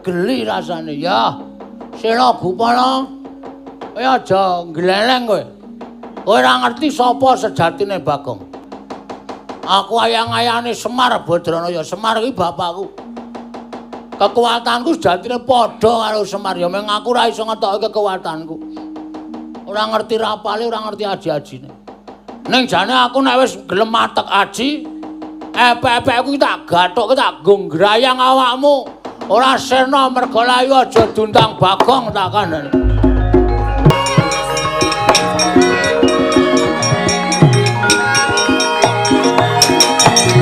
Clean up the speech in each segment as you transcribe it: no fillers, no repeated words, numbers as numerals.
Geli rasane ya. Sela Gupala. Kowe aja ngleleng kowe. Kowe ora ngerti sapa sejatine Bagong. Aku ayang-ayane Semar Badranaya. Semar kuwi bapakku. Kekuatanku sejatine padha karo Semar ya mung aku ora iso ngetokke kekuatanku. Ora ngerti rapale, ora ngerti aji-ajine. Ning jane aku nek wis gelem matek aji, epek-epekku tak gathukke tak nggo ngrayang awakmu. Ora sirna merga layu aja diundang Bagong tak kandhani.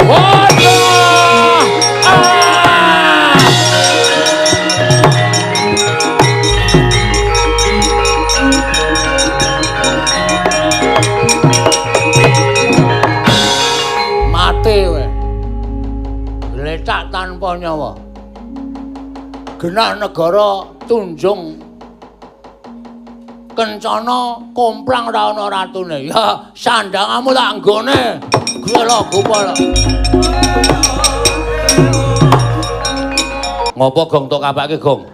Waduh! Ah! Mati kowe. Gletak tanpa nyawa. Genah negara Tunjung Kencana komplang ra ana ratune. Ya sandangamu tak nggone. Gela Gopala. Ngopo Gong tok kapake Gong?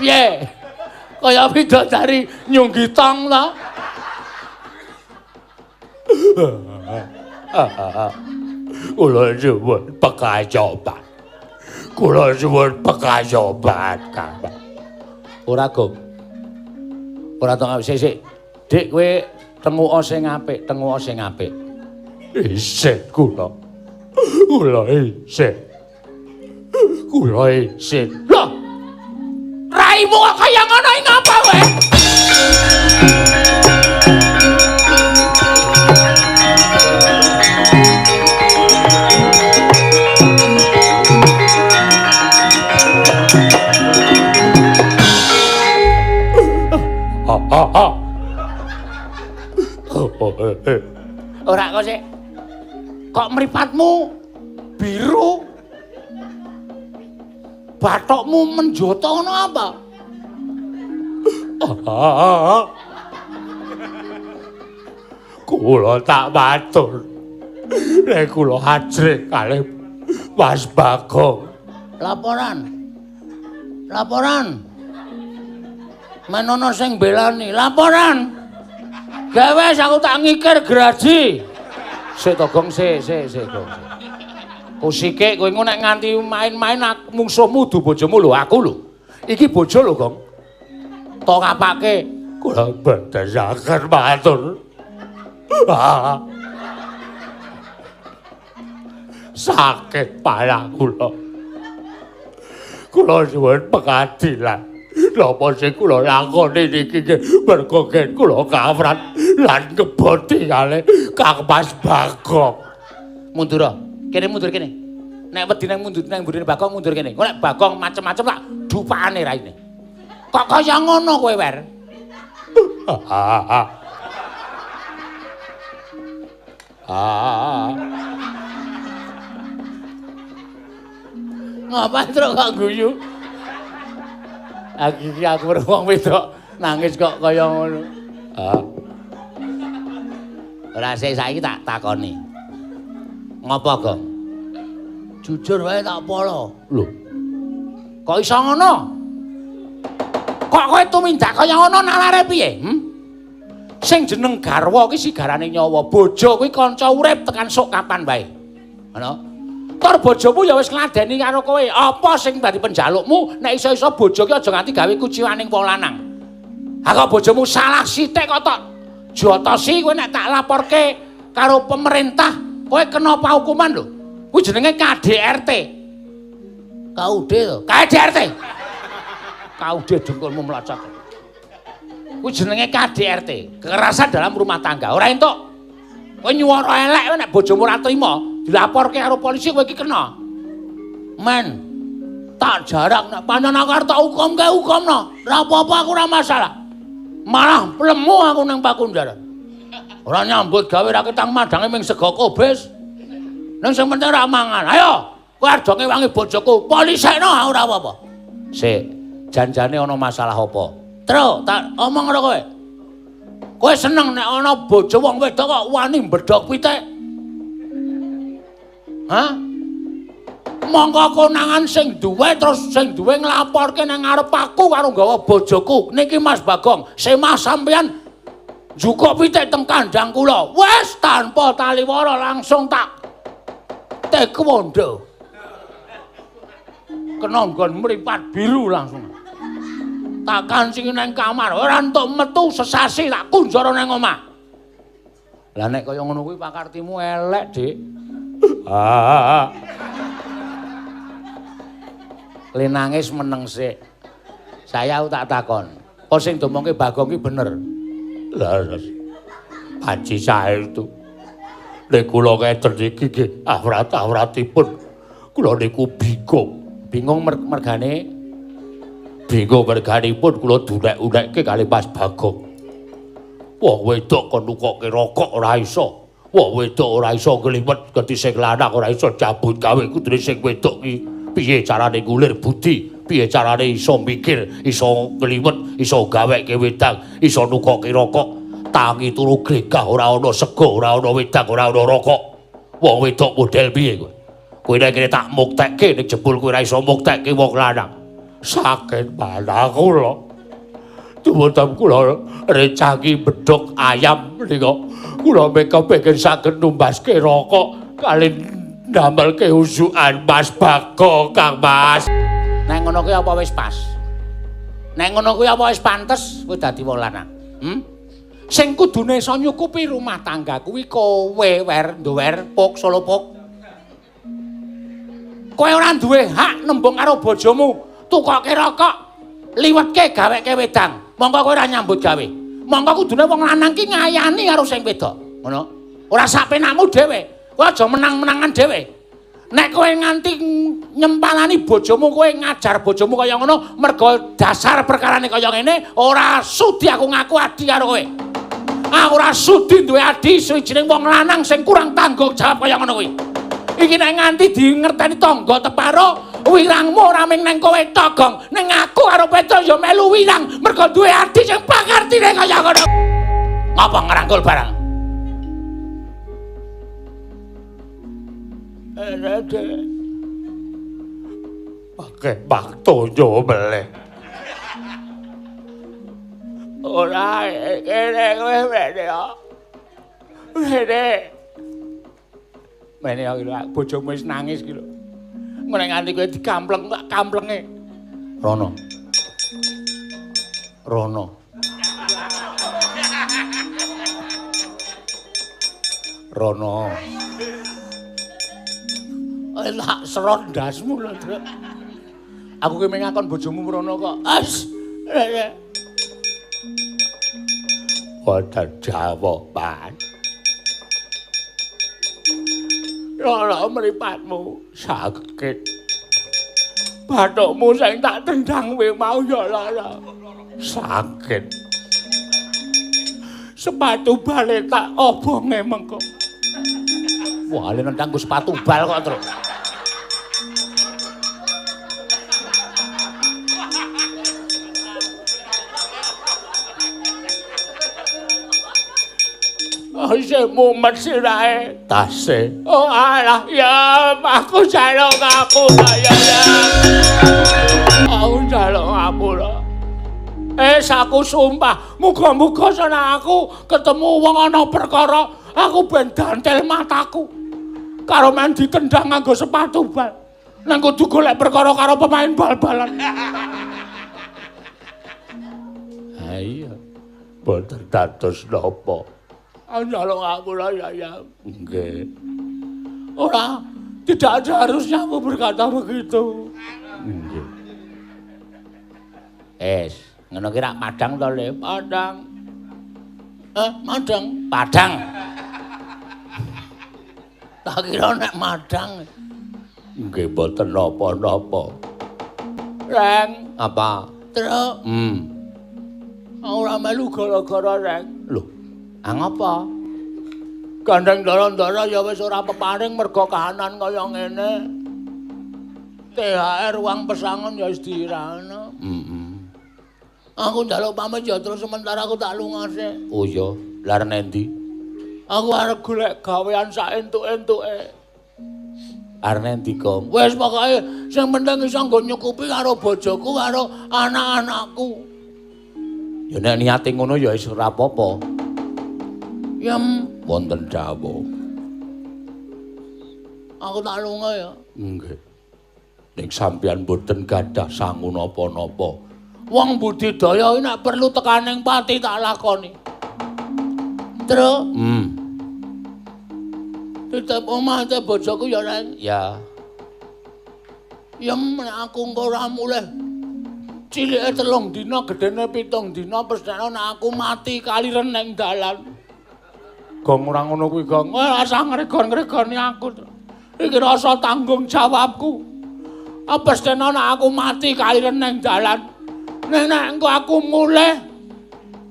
Piye? Kaya bidadari nyunggi tong ta? Kula nyuwun pekayoban. Kula nyuwun pekayoban, Kang. Ora, Gong. Ora tok sik sik. Dik kowe tenguka sing apik, tenguka sing apik. Isin kula. Kula isin. Kula isin. Loh. Raimu kok kaya ngono iki ngapa kowe? Ora kok sik. Kok mripatmu biru? Bathokmu menjoto ngono apa? Kula tak matur. Nek kula ajrih kalih Mas Bagong. Laporan. Laporan. Menono sing belani, laporan. Gawe aku tak ngikir graji. Sik to Gong, sik sik sik Gong. Kusike kowe engko nek nganti main-main mungsuhmu du bojomu lho, aku lho. Iki bojo lho, Gong. Tok ngapake? Kula boten saged matur. Sakit parah kula. Kula nyuwun pengadilan. Napa sing kula lakoni niki nggih merga gen kula kawrat lan ngeboti kalih Kang Mas Bagong. Mundur. Kene mundur kene. Nek wedi nang mundur nang mburine Bagong mundur kene. Engko nek Bagong macem-macem tak dupakane raine. Kok kaya ngono kowe, Wer? Ngapa truk kok guyu? Aku iki aku wong wedok nangis kok kaya ngono. Ora sik saiki tak takoni. Ngopo, Gong? Jujur wae tak polo. Lho. Kok iso ngono? Kok kowe tumindak kaya ngono nalare piye? Hm? Sing jeneng garwa ki sigarane nyawa, bojo kuwi kanca urip tekan sok kapan wae. Ngono. Tur bojomu ya wis ngladeni karo kowe. Apa sing dadi penjalukmu nek iso-iso bojo ki aja nganti gawe kuciwaning wong lanang. Ha kok bojomu salah sithik kok tok jotosi kowe nek tak laporke karo pemerintah, kowe kena hukuman lho. Kuwi jenenge KDRT. KUD to. KDRT. KUD dengkulmu mlocot. Kuwi jenenge KDRT, kekerasan dalam rumah tangga. Ora entuk. Kowe nyuwara elek nek bojomu ora trima, dilaporke karo polisi kowe iki kena. Men, tak jarak nek pancen aku arep tak hukumke hukumno. Ora apa-apa aku ora masalah. Malah lemu aku nang Pakunjaran. Ora nyambut gawe ra ketang madange ming sego kobis. Ning sing penting ora mangan. Ayo, kowe arep ngewangi bojoku, polisekno aku ora apa-apa. Sik, janjane ana masalah apa? Truk, tak omong karo kowe. Kowe seneng nek ana bojo wong wedok kok wani mbedhog pitik? Hah? Mongko konangan sing duwe terus sing duwe nglaporke nang ngarep aku karo nggawa bojoku. Niki Mas Bagong, semah sampeyan njukuk pitik teng kandhang kula. Wis tanpa taliwara langsung tak taekwondo. Kena nggon mripat biru langsung. Tak kancingi nang kamar, ora entuk metu sesasi tak kunjara nang omah. Lah nek kaya ngono kuwi pakartimu elek, Dik. Ah. Le nangis meneng sik. Saya tak takon. Apa sing diomongke Bagong ki bener? Leres. Panci saestu. Nek kula ngeten iki nggih awrat-awratipun kula niku bingung. Bingung mergane? Bingung merganipun kula dunek-unekke kali Mas Bagong. Wong wedok kon nukokke rokok ora iso. Wong wedok ora iso ngliwet ganti sing lanang ora iso cabut gawe kudune sing wedok ki piye carane ngulir budi, piye carane iso mikir, iso ngliwet, iso gaweke wedang, iso nukokke rokok. Tangi turu glegah ora ana sego, ora ana wedang, ora ana rokok. Wong wedok model piye kowe? Kowe nek kene tak muktekke nek jebul kowe ora iso muktekke wong lanang. Sakit mana kula. Dumunten kula recangi bedhog ayam menika. Kula meka pengen saged numbaske rokok kali ndamelke usukan Mas Bagong, Kang Mas. Nek ngono kuwi apa wis pas? Nek ngono kuwi apa wis pantes kowe dadi wong lanang? Hmm? Sing kudune iso nyukupi rumah tangga kuwi kowe wer nduwer pok solo pok. Kowe ora duwe hak nembung karo bojomu. Tukoke rokok, liwetke gaweke wedang. Mongko kowe ora nyambut gawe. Mongko kudune wong lanang ki ngayani karo sing wedok. Ngono. Ora sak penakmu dhewe. Kowe aja menang-menangan dhewe. Nek kowe nganti nyempalani bojomu, kowe ngajar bojomu kaya ngono, mergo dasar perkarane kaya ngene, ora sudi aku ngaku adi karo kowe. Aku ora sudi duwe adi suwijining wong lanang sing kurang tanggung jawab kaya ngono kuwi. Iki nek nganti dingerteni tangga teparo, wirangmu ora mung nang kowe tok, Gong. Ning aku karo Petro ya melu wirang mergo duwe adi sing pakartine kaya ngono. Ngapa ngrangkul barang? Rede. Pakai baktonyo meleh. Ora kene kowe mene ya. Mene. Mene ya lho, bojomu wis nangis ki lho. Nek nganti kowe dikampleng tak kamplenge. Rono. Rono. Rono. Tak serot ndasmu lho, Truk. Aku ki mengakon bojomu mrono kok. As. Wonten jawaban. Lara mripatmu sakit. Bathukmu sing tak tendang kowe mau ya lara. Sakit. Sepatu bale tak obonge mengko. Wah, le nendang ku sepatu bal kok, Truk. Isih mumet sirahe tase. Oh alah ya aku jaluk ngapura ya. Aku jaluk ngapura. Aku sumpah, muga-muga sana aku ketemu wong ana perkara, aku ben dantel mataku. Karo men ditendang nganggo sepatu bal. Nang kudu golek perkara karo pemain bal-balan. Ha iya, boten dados napa. Njaluk ngapura ya ya. Nggih. Ora, tidak ada harusnya aku berkata begitu. Nggih. Es, ngono ki rak padang to, Le? Padang. Madang. Padang. Tak kira nek madang. Nggih mboten napa-napa. Reng, apa? Truk. Ora melu gara-gara Reng. Lho, ngapa? Gandeng ndara-ndara ya wis ora peparing mergo kahanan kaya ngene. THR uang pesangon ya wis dirano. Aku njaluk pamit ya terus sementara aku tak lunga sik. Oh iya, lha arep endi? Aku arep golek gawean sak entuk-entuke. Arep endi, Gong? Wis pokoke sing penting iso nggo nyukupi karo bojoku karo anak-anakku. Ya nek niate ngono ya wis ora apa-apa. Ya wonten dawuh. Aku tak lunga ya. Nggih. Ning sampeyan mboten gadah sangu napa-napa. Wong budidaya iki nek perlu tekaning pati tak lakoni. Tru. Titip omah te bojoku ya, Reng. Ya. Ya nek aku engko ora mulih. Cilike 3 dina, gedene 7 dina, pesthekno nek aku mati kaliren ning dalan. Gong ora ngono kuwi, Gong. Ora usah ngregon-ngregoni aku. Iki rasa tanggung jawabku. Pesthekno nek aku mati kaliren ning dalan. Nek engko aku mulih,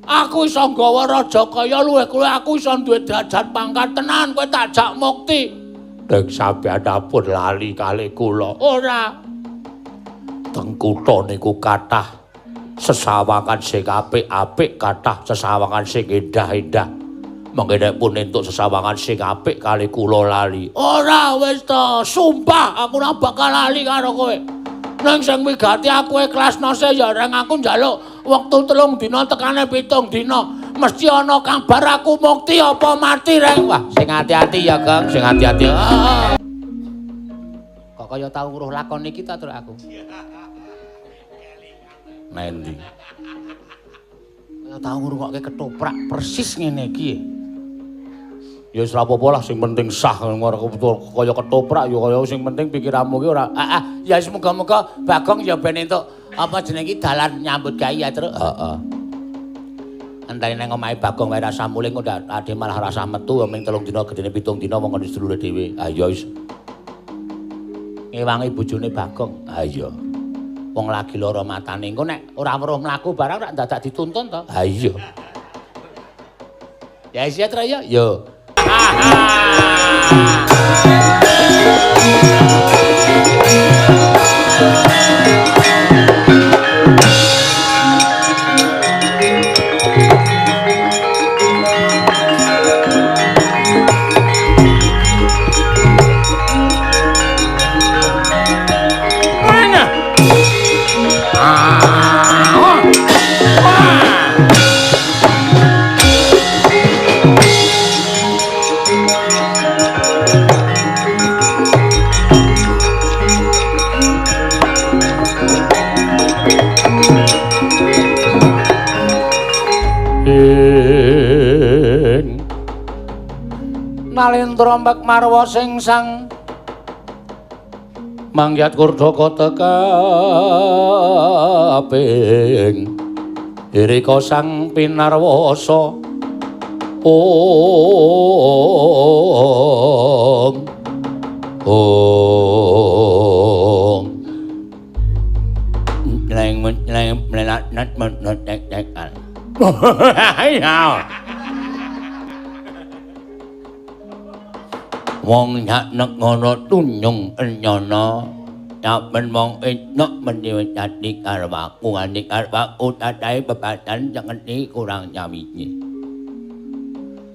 aku iso nggawa raja kaya luwih kuwi aku iso duwe derajat pangkat tenan kowe tak jak mukti. Nek sampeyan pun lali kali kula. Ora. Teng kutha niku kathah sesawangan sing apik-apik, kathah sesawangan sing endah-endah. Mengke nek pun entuk sesawangan sing apik kali kula lali. Ora wis to, sumpah aku ora bakal lali karo kowe. Nang sing wigati aku ikhlasno se ya reng aku njaluk wektu 3 dina tekane 7 dina mesti ana kabar aku mukti apa mati reng. Wah, sing ati-ati ya, Gong, sing ati-ati. Kok kaya tau weruh lakon iki ta, Truk aku. Nendi? Kaya tau ngrungokke ketoprak persis ngene iki. Ya wis ora apa-apa lah, sing penting sah kaya ketoprak ya kaya sing penting pikiranmu ki ora. Ya wis muga-muga Bagong ya ben entuk apa jenenge iki dalan nyambut gawe ya, Truk. Heeh. Enteni nang omahe Bagong wae rasa mulih engko ade malah rasa metu ming 3 dina gedene 7 dina wong ngene sedulure dhewe. Ha iya wis. Ngewangi bojone Bagong. Ha iya. Wong lagi lara matane engko nek ora weruh mlaku barang rak dadak dituntun to. Ha iya. Ya wis ya, Truk ya. Yo. Nalendra mbek marwa sing sang mangyat kurdaka tekaping irika sang pinarwasa ong ong leng leng mlenak nat nek nek. Wong nyak nek ngono tunjung enyana yapen wong enok meni dadi karo aku ngani karo aku tatahe bebatan cengeti kurang nyawiji.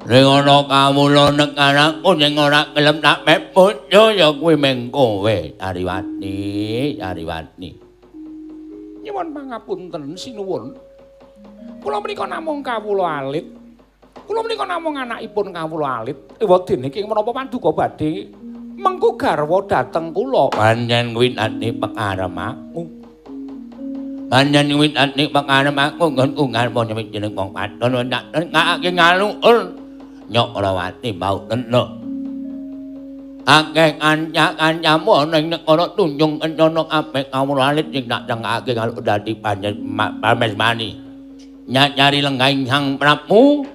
Ning ana kawula nek anakku sing ora gelem tak peput ya kuwi mung kowe Ariwati, Ariwati. Nyuwun pangapunten sinuwun. Kula menika namung kawula alit. Kula menika namung anakipun kawula alit. Ewadene ing menapa paduka badhe mengku garwa dhateng kula. Pancen kuwi ati pekarem aku. Pancen kuwi ati pekarem aku nggonku ngarep nyemit jeneng wong padon tak ngakake ngaluur. Nyok Rawati mau teno. Akeh kanca-kancamu ana ing negara Tunjung Kencana kabeh kawula alit sing tak tengake ngaluur dadi pancen pamesmani. Nyari lenggahing Sang Prabu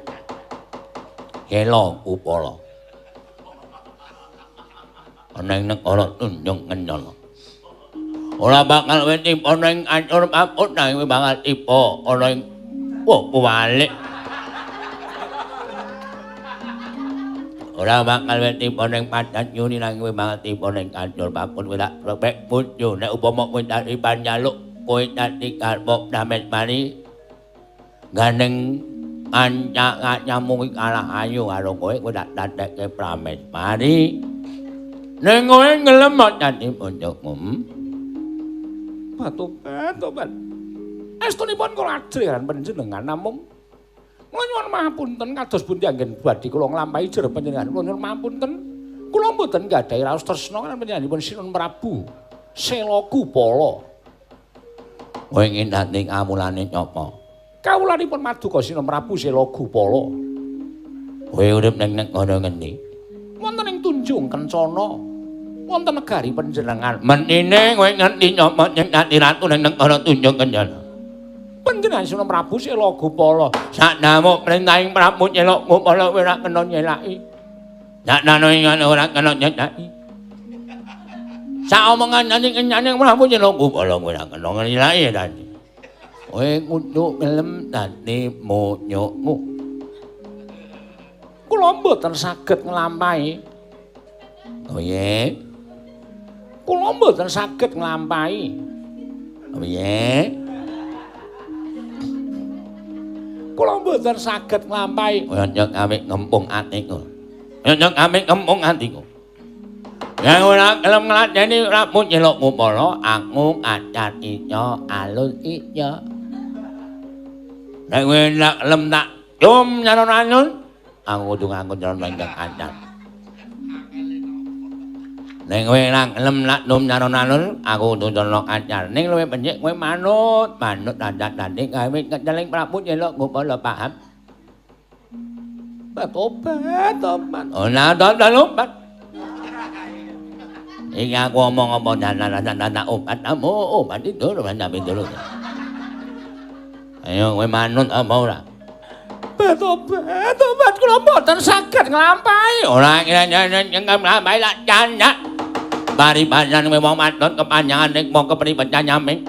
Hela Upala. Ana ing negara Tunjung Kencana. Ora bakal wetip ana ing ancur paput nanging bakal tiba ana ing walik. Ora bakal wetip ana ing padat yuni nanging bakal tiba ning ancur paput kowe tak pepek bojo nek upama kowe dadi panjaluk kowe dadi karep damet mari. Gandeng kanca-kancamu iki kalah ayu karo kowe, kowe tak dadekke prameswari. Ning kowe ngelem dadi bojoku. Tobat, tobat. Estunipun kula ajrih lan panjenengan namung kula nyuwun mahapunten kados pundi anggen badhe kula nglampahi jer panjenengan. Kula nyuwun mahapunten. Kula mboten gadhahi raos tresna lan panjenenganipun Sinuwun Prabu Sela Gupala. Kowe ingin dadi kawulane sapa? Kawulanipun Maduka Sinuwun Prabu Sela Gupala. Kowe urip ning negara ngendi? Wonten ing Tunjung Kencana. Wonten negari panjenengan. Mentine kowe ngerti sapa sing dadi ratu ning negara Tunjung Kencana? Panjenengan Sinuwun Prabu Sela Gupala. Sakdamuk perintahing Prabu Sela Gupala kowe ora kena nyelaki. Sakdano ora kena nyelaki. Sak omongan nani kenyane Prabu Sela Gupala kowe ora kena nyelaki dadi. Kowe kudu gelem dadi monyokmu. Kula mboten saged nglampahi. Piye? Kula mboten saged nglampahi. Piye? Kula mboten saged nglampahi. Aja gawe ngempung atiku. Aja gawe ngempung atiku. Yen ora gelem ngladeni Prabu Sela Gupala, aku acar ica alus ica. Nek kowe ora gelem tak cum nyaron-anun, aku kudu nganggo nyaron ingkang acar. Nek kowe ora gelem tak cum nyaron-anun, aku kudu nyono acar. Ning luwih becik kowe manut, manut dandan-danding gawe keceling Prabu Sela Gupala, paham? Tobat, tobat. Ora tobat. Iki aku omong apa dandan-dandan obat kamu, obat itu obat itu. Ayo kowe manut apa ora? Tobat, tobat kula mboten saged nglampahi. Ora nglampahi lak candak. Paribasan kowe wong wadon kepanjangan ning mong kepribet nyaming.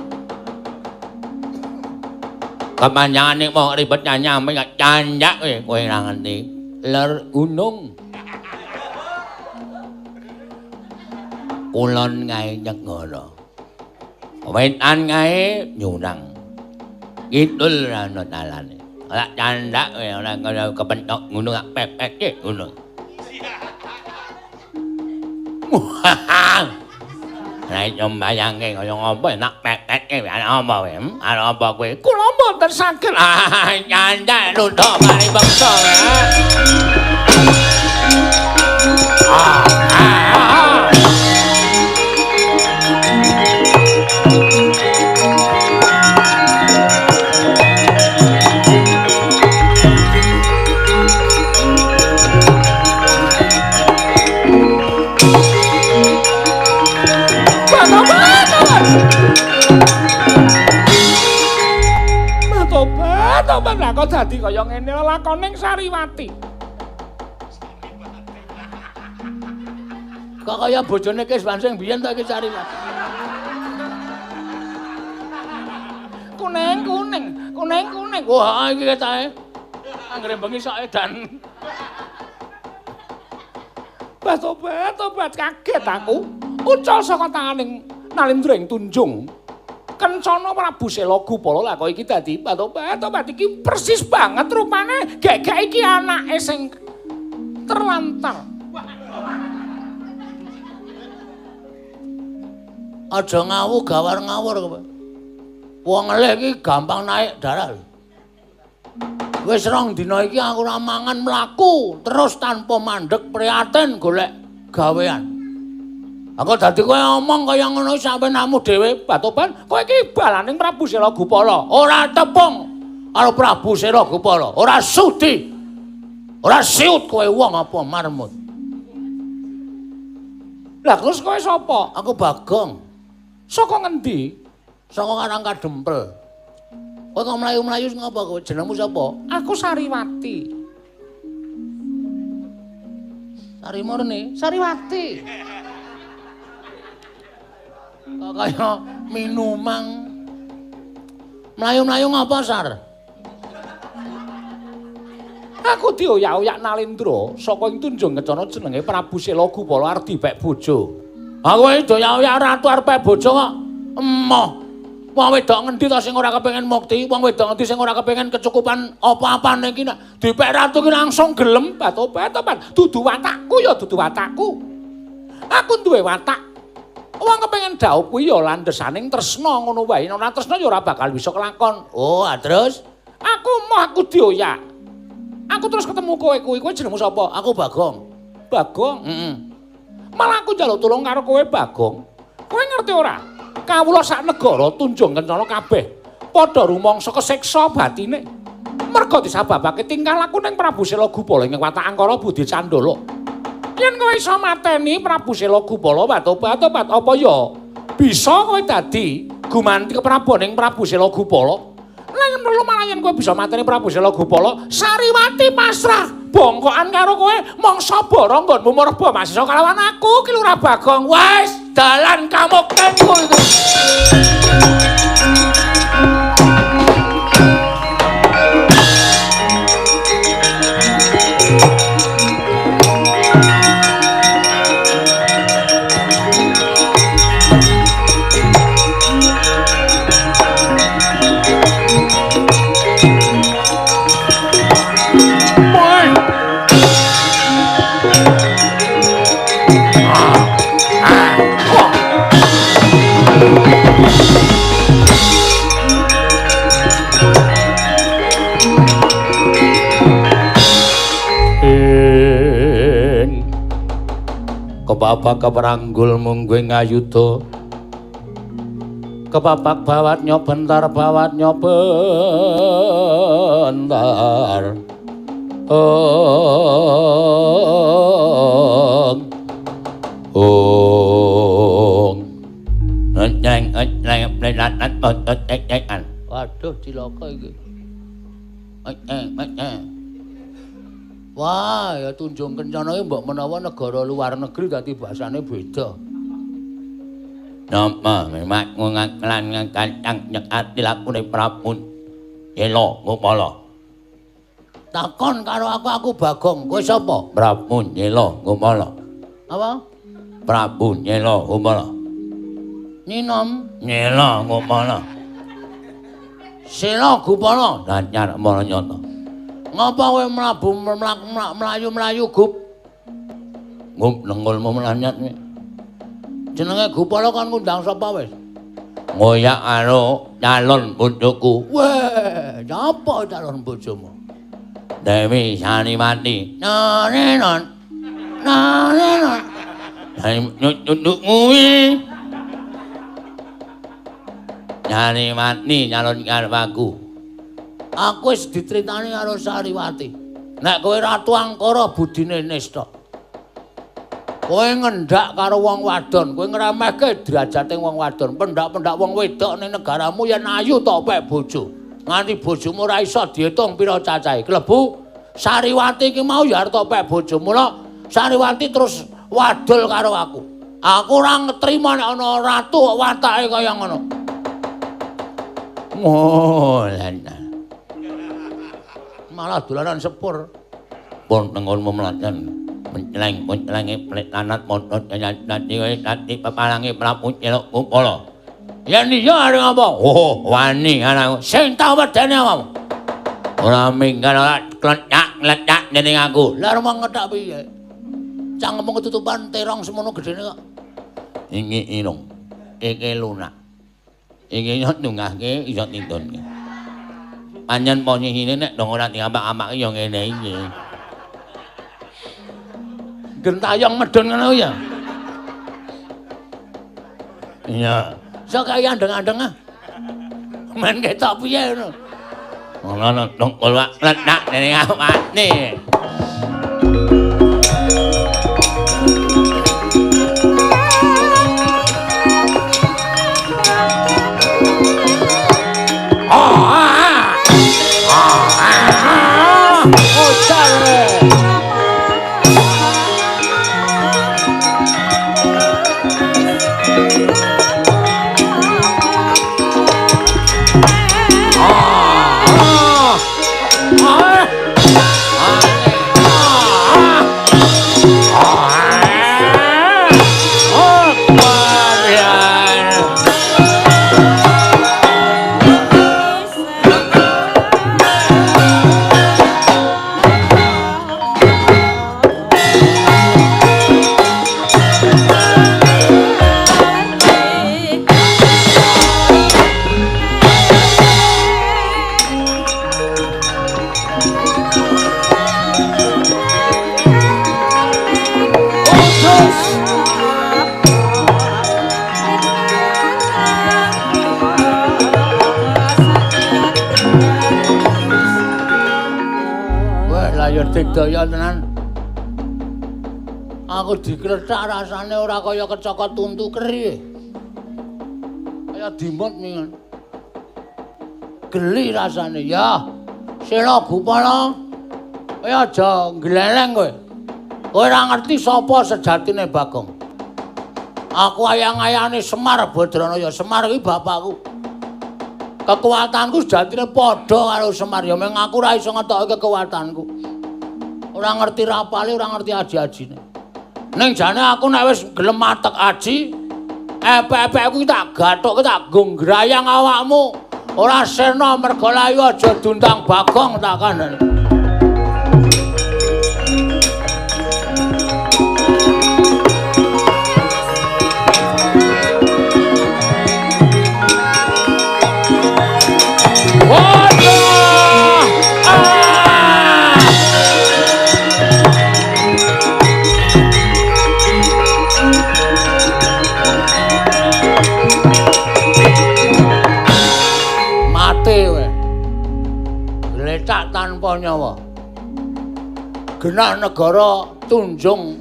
Kepanjangan ning mong ribet nyaming candak kowe kowe ora ngerti. Ler gunung. Kulon kae negara. Wetan kae nyurang. Kidul ora ana dalane. Ora candak kowe ora kaya kepentok ngono gak pepeke ngono. Lah iso mbayangke kaya ngopo nak pepeke ana apa kowe? Ana apa kowe? Kula mboten saged. Ah, candak nuthuk mari beksa. Tobat lah kok dadi kaya ngene lakoning Sariwati. Kok kaya bojone Kiswan sing biyen ta iki Sariwati. Kuning kuning, kuning kuning. Wah iki ketae. Anggere bengi sok edan. Bah tobat, tobat kaget aku. Ucul saka tanganing Nalindra ing Tunjung. Kencana Prabu Sela Gupala lah kok iki dadi tobat, tobat iki persis banget rupane gek-gek iki anake sing terlantar. Aja ngawu gawar ngawur kowe. Wong eleh iki gampang naik darah. Wis rong dina iki aku ora mangan mlaku terus tanpa mandek prihatin golek gawean. Aku dadi kowe omong kaya ngono sampe namu dhewe Batoban, kowe iki balaning Prabu Sela Gupala. Ora tepung karo Prabu Sela Gupala, ora sudi. Ora siut kowe wong apa marmut. Lah terus kowe sapa? Aku Bagong. Saka ngendi? Saka Karang Kadempel. Kowe kok mlayu-mlayu ngapa kowe? Jenengmu sapa? Aku Sariwati. Sari Murni? Sariwati. Kok kaya minumang. Mlayu-mlayu ngapa, Sar? Aku dioyak-oyak Nalindra saka ing Tunjung Kencana jenenge Prabu Sela Gupala arep dipek bojo. Aku iki dioyak-oyak ratu arep pek bojo kok. Emoh. Wong wedok ngendi to sing ora kepengin mukti? Wong wedok ngendi sing ora kepengin kecukupan apa-apane iki nek dipek ratu ki langsung gelem batobat-tobat. Dudu watakku ya dudu watakku. Aku duwe watak. Wong kepengin dhaup kuwi ya landhesaning tresna ngono wae. Nek ora tresna ya ora bakal bisa kelakon. Oh, terus aku moh aku dioyak. Aku terus ketemu kowe kuwi. Kowe jenengmu sapa? Aku Bagong. Bagong? Heeh. Malah aku njaluk tulung karo kowe Bagong. Kowe ngerti ora? Kawula sak negara Tunjung Kencana kabeh padha rumangsa kesiksa batine. Merga disababake tingkah laku ning Prabu Sela Gupala ing watak angkara budi candala. Yen kowe iso mateni Prabu Sela Gupala batobat-tobat apa ya bisa kowe dadi gumanti kepraboning Prabu Sela Gupala. Lan perlu malah yen kowe bisa mateni Prabu Sela Gupala, Sariwati pasrah bongkokan karo kowe mangsa bara nggonmu merba masisa kalawan aku Ki Lurah Bagong. Wes dalan kamuktenku itu. Kepapak keperanggul mungguing ngayuda. Kepapak bawat nyobentar bawat nyobentar. Ong ong. Nyeng nyeng plelat Waduh cilaka iki. Wah, ya Tunjung Kencana iki mbok menawa negara luar negeri dadi basane beda. Napa memang ngaklan ngakang nyekat dilakune Prabu Sela Gupala. Takon karo aku, aku Bagong. Kowe sapa? Prabu Sela Gupala. Apa? Prabu Sela Gupala. Nyinom Sela Gupala. Sela Gupala. Lanyar mara nyata. Ngapa kowe mlabu mlayu-mlayu Gup? Gup nengulmu mlanyat. Jenenge Gupala kon ngundang sapa wis? Ngoyak karo calon bojoku. Weh, nyapa calon bojomu? Dewi Sariwati. Narenon. Narenon. Nyucuk kuwi. Sariwati calon karep aku. Aku wis dicritani karo Sariwati. Nek kowe ratu angkara budine nista. Kowe ngendak karo wong wadon, kowe ngremehke derajate wong wadon, pendak-pendak wong wedok ning negaramu yen ayu tok pek bojo. Nganti bojomu ora iso diitung pira cacahe. Klebu Sariwati iki mau ya arep tok pek bojo. Mula Sariwati terus wadul karo aku. Aku ora ngetrima nek ana ratu kok watake kaya ngono. Oh, lan. Malah dolanan sepur. Pun nengonmu mlaten. Menceleng-mencelengi plet lanat montot nyanyi nati pepalangi Prabu Sela Gupala. Yen iya arep ngapa? Oh, wani anakku. Sing tau wedene awakmu. Ora minggal ora kletak-kletak dening aku. Lah arep ngetak piye? Cangkemmu ketutupan terong semono gedene kok. Iki irung. Iki lunak. Iki iso ndungahke iso tindonke. Pancen posisine nek dong ora diapak-apake ya ngene iki. Gentayong medun ngono ya. Iya. Iso kaya andeng-andeng ah. Men ketok piye ngono. Ngono dong kolak letak dening awakne. Ah. Ah. digdaya tenan. Aku dikrethak rasane ora kaya kecokot tuntu keri. Kaya dimut mingan. Geli rasane ya. Sela Gupala. Kowe aja ngleleng kowe. Kowe ora ngerti sapa sejatine Bagong. Aku ayang-ayane Semar Badranaya. Semar kuwi bapakku. Kekuatanku sejatine padha karo Semar ya meng aku ora iso ngetokke kekuatanku. Ora ngerti rapale, ora ngerti aji-ajine. Ning jane aku nek wis gelem matek aji, epek-epekku tak gathukke tak nggo ngrayang awakmu. Ora sirna merga layu aja diundang Bagong tak kandhani. Tanpa nyawa. Genah negara Tunjung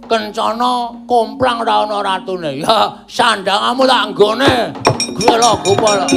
Kencana komplang ra ana ratune. Ya sandangamu tak nggone. Gela Gupala.